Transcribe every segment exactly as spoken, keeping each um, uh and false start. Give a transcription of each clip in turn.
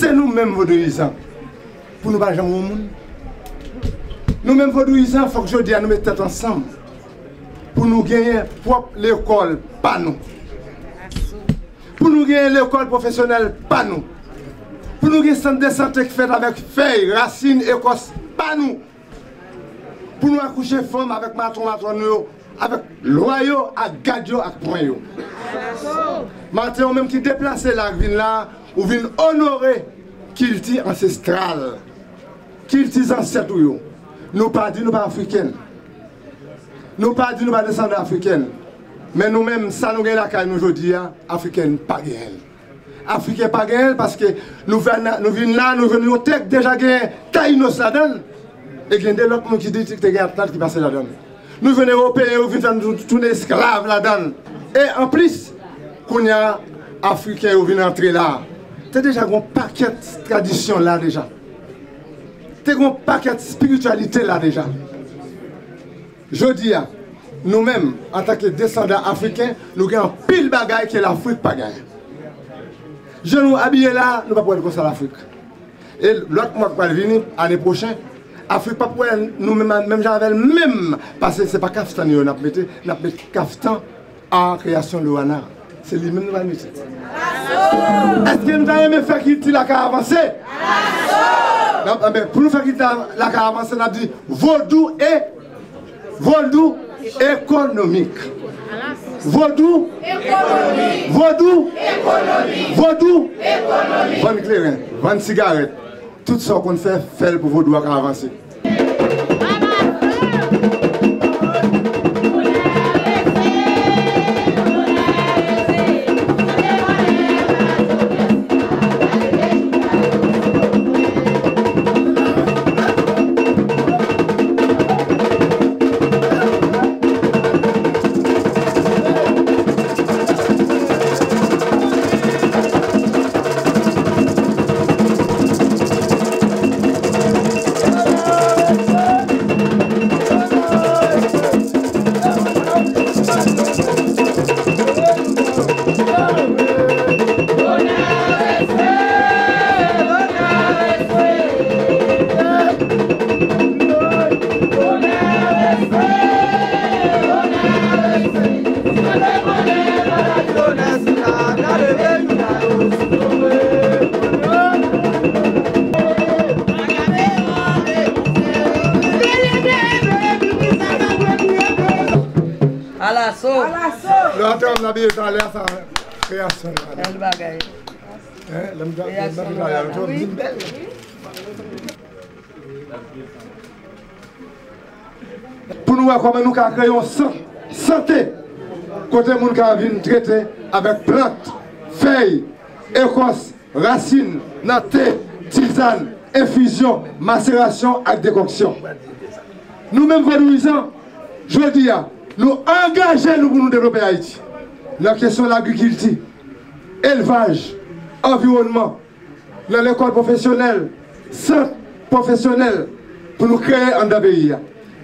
Se nou menm vodouyizan, pou nou pa janm wè moun. Nou menm vodouyizan, fòk jodi a nou met tèt ansanm pou nou genyen pwòp lekòl pa nou. Pou nou genyen lekòl pwofesyonèl pa nou. Pou nou gen sant de sante ki fèt avèk fèy, rasin, ekòs pa nou. Pou nou akouche fanm avèk matwon, matwòn yo, avèk lwa yo, ak gad yo, ak pwen yo. Maten, ou menm ki deplase la, k vin la, ou vin onore kilti ansestral, kilti zansèt ou yo. Nou pa di nou pa afriken. Nou pa di nou pa desandan afriken. Men nou menm, sa nou gen lakay nou jodi a, afriken pa genyen l. Afriken pa genyen l paske nou vin la, nou vin la, nou jwenn yon tè k deja gen tayinos ladan l. E gen de lòt moun ki di ki te gen Atlant ki pase ladan l. Nou jwenn ewopeyen yo vin fè nou tounen esklav ladan l. E anplis, kounye a, afriken yo vin antre la. Te deja gen yon pakèt tradisyon la deja. Te gen yon pakèt espirityalite la deja. Jodi a, nou menm, antanke desandan afriken, nou gen anpil bagay ke Lafrik pa genyen. Jan nou abiye la, nou p ap wè l konsa Lafrik. E lòt mwa k pral vini, ane pwochen, Afrik p ap wè nou menm, menm jan avè l menm, paske se pa kaftan yo n ap mete, n ap met kaftan a kreyasyon Loana. Se li menm nou pral mete. Èske nou ta renmen fè kilti lakay avanse? N ap, enben, pou nou fè kilti lakay avanse, n ap di vodou e, vodou ekonomik. Vodou, vodou, vodou, vann kleren, vann sigarèt. Tout sa w konn fè, fè l pou vodou a ka avanse. Alaso. Lè w ap travay nan biye talè a, sa kreyasyon. Bèl bagay. Hein, lè m ta, lè m ta travay la, m di m bèl. Pou nou wè kòman nou ka kreye yon sant sante kote moun ka vin trete avèk plant, fèy, ekòs, rasin, nan te, tizàn, enfizyon, maserasyon ak dekòksyon. Nou menm vodouyizan, jodi a, nou angaje nou pou nou devlope Ayiti nan kesyon lagrikilti, elvaj, anviwònman, nan lekòl pwofesyonèl, sant pwofesyonèl pou nou kreye anndan peyi a.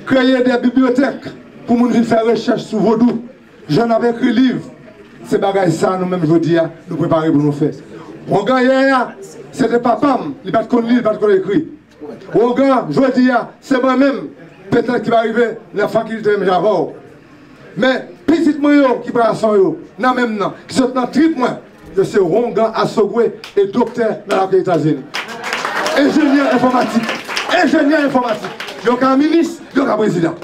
Kreye de bibliyotèk pou moun vin fè rechèch sou vodou, jan n ap ekri liv. Se bagay sa nou menm jodi a, nou prepare pou nou fè. Wongan yè a, se te papa m, li pa t konn li, li pa t konn ekri. Wongan jodi a, se mwen menm, petèt ki pa rive nan fakilte menm jan avè w. Men, pitit mwen yo, ki pa gason yo, nan menm nan, ki sot nan trip mwen, yo se Wongan Asogwe e doktè nan lakou Etazini. Enjenyè enfòmatik. Enjenyè enfòmatik. Yo ka minis, yo ka prezidan.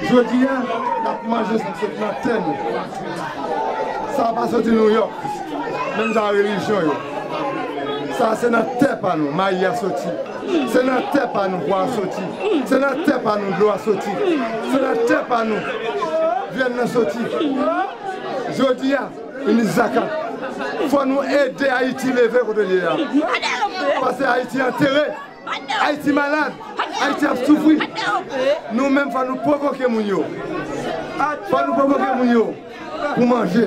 Jodi a, n ap manje sa k sot nan tè nou. Sa a pa soti Nouyòk, menm jan relijyon yo. Sa a se nan tè pa nou mayi a soti. Se nan tè pa nou pwa a soti. Se nan tè pa nou dlo a soti. Se nan tè pa nou vyann nan soti. Jodi a, Minis Zaka, fò nou ede Ayiti leve kote l ye a. Pase Ayiti antere. Ayiti malad. Ayiti ap soufri. Nou menm, fò nou pwovoke moun yo. Fò nou pwovoke moun yo pou manje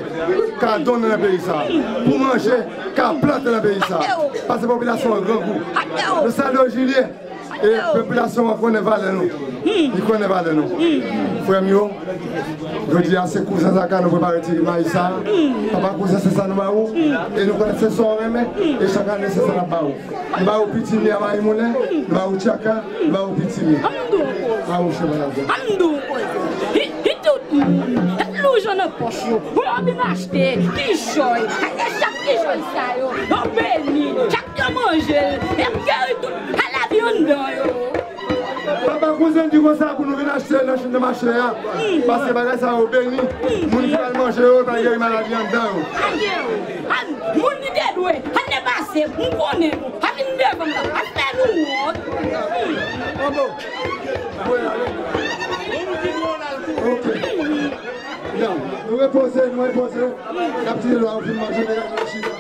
ka donnen nan peyi sa a, pou manje ka plante nan peyi sa a. Pase popilasyon an grangou. Nou salye w, Jilye. E popilasyon an konnen valè nou. Li konnen valè nou. Frè m yo, jodi a se kouzen Zaka nou prepare ti mayi sa a. Papa kouzen, se sa nou ba ou. E nou konnen se sa w renmen. E chak ane se sa n ap ba ou. Nou ba ou pitimi a mayi moulen, nou ba ou tchaka, nou ba ou pitimi. An m di w yon koze. A ou, chè manajan. An m di w yon koze. Hi, hi, tout moun. Tèt loujan nan pòch yo. Pou yo vin achte kichòy. Achte chak kichòy sa yo. Yo beni. Chak yo manje l. Y ap geri tout maladi anndan yo. Papa kouzen di konsa pou nou vin achte nan, nan mache a. Paske bagay sa yo beni. Moun ki pral manje yo, pral geri maladi anndan yo. Ayo, an, moun ki te dwe, an te pase, m konnen nou. An vin devan m la, an fè nou wont. Ok. Non, nou repoze, nou repoze. N ap tire lwa, ou fin manje, nèg la chita.